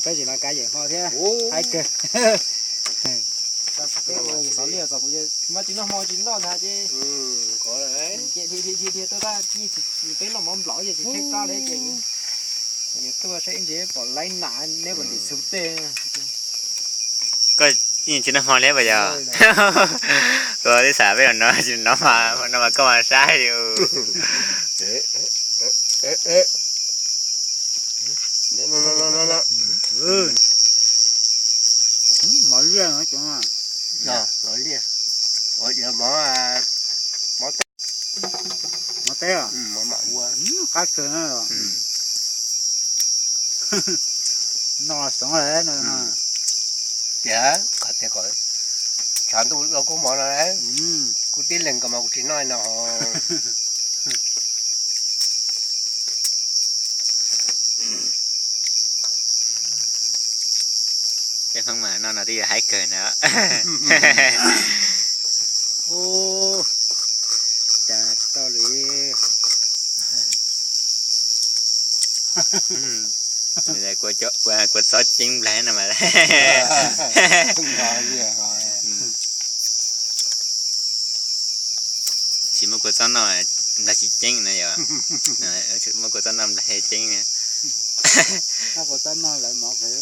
Peb tsis los kav yawm hmo thiab, haib kawg. Peb ua yawm xov liaj txog kuv muab tsis noj hmo tsis noj ntag ces dhia dhia dhia dhia tuaj tab ib txhis peb noj mov nplaum ces tsis tshaib plab li ces yawm tuaj saib ib ntsis pom laib nam neb puas ntim xu tej. Koj yeej tsis noj hmo li puas yog? Koj twb xav peb los no tsis no mas no mas koj mas saib yus. Mov liaj no, mov liaj, mov teb, mov teb, qab kawg na. Noj xeev lawm no. Tias qhov tias kom tshav ntuj los kuj mov no, kuv tib leeg ko mas kuv tsis noj no. Peb Hmoob mas noj no twb yog haib kawg na. Ub, cas tsis tau li. Kua txob ceeb nplaig no mas. Tsis muaj kua txob noj nplaig tsis ceeb na yom. Muaj kua txob noj nplaig ceeb. Kua txob noj lawv mov kawg.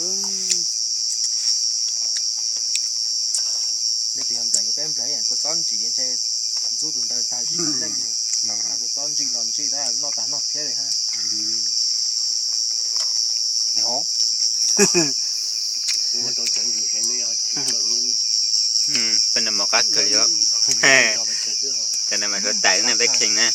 Nej tus yog nplaig yuav peb nplaig kua txob ntsim ntshe ntxub tus ntawd tag zim neej. Kua txob ntsim los ntsim tab noj tag noj thiab li hab. Peb noj mov qab kawg li os. Cov no mas suav tais ne peb kheej na.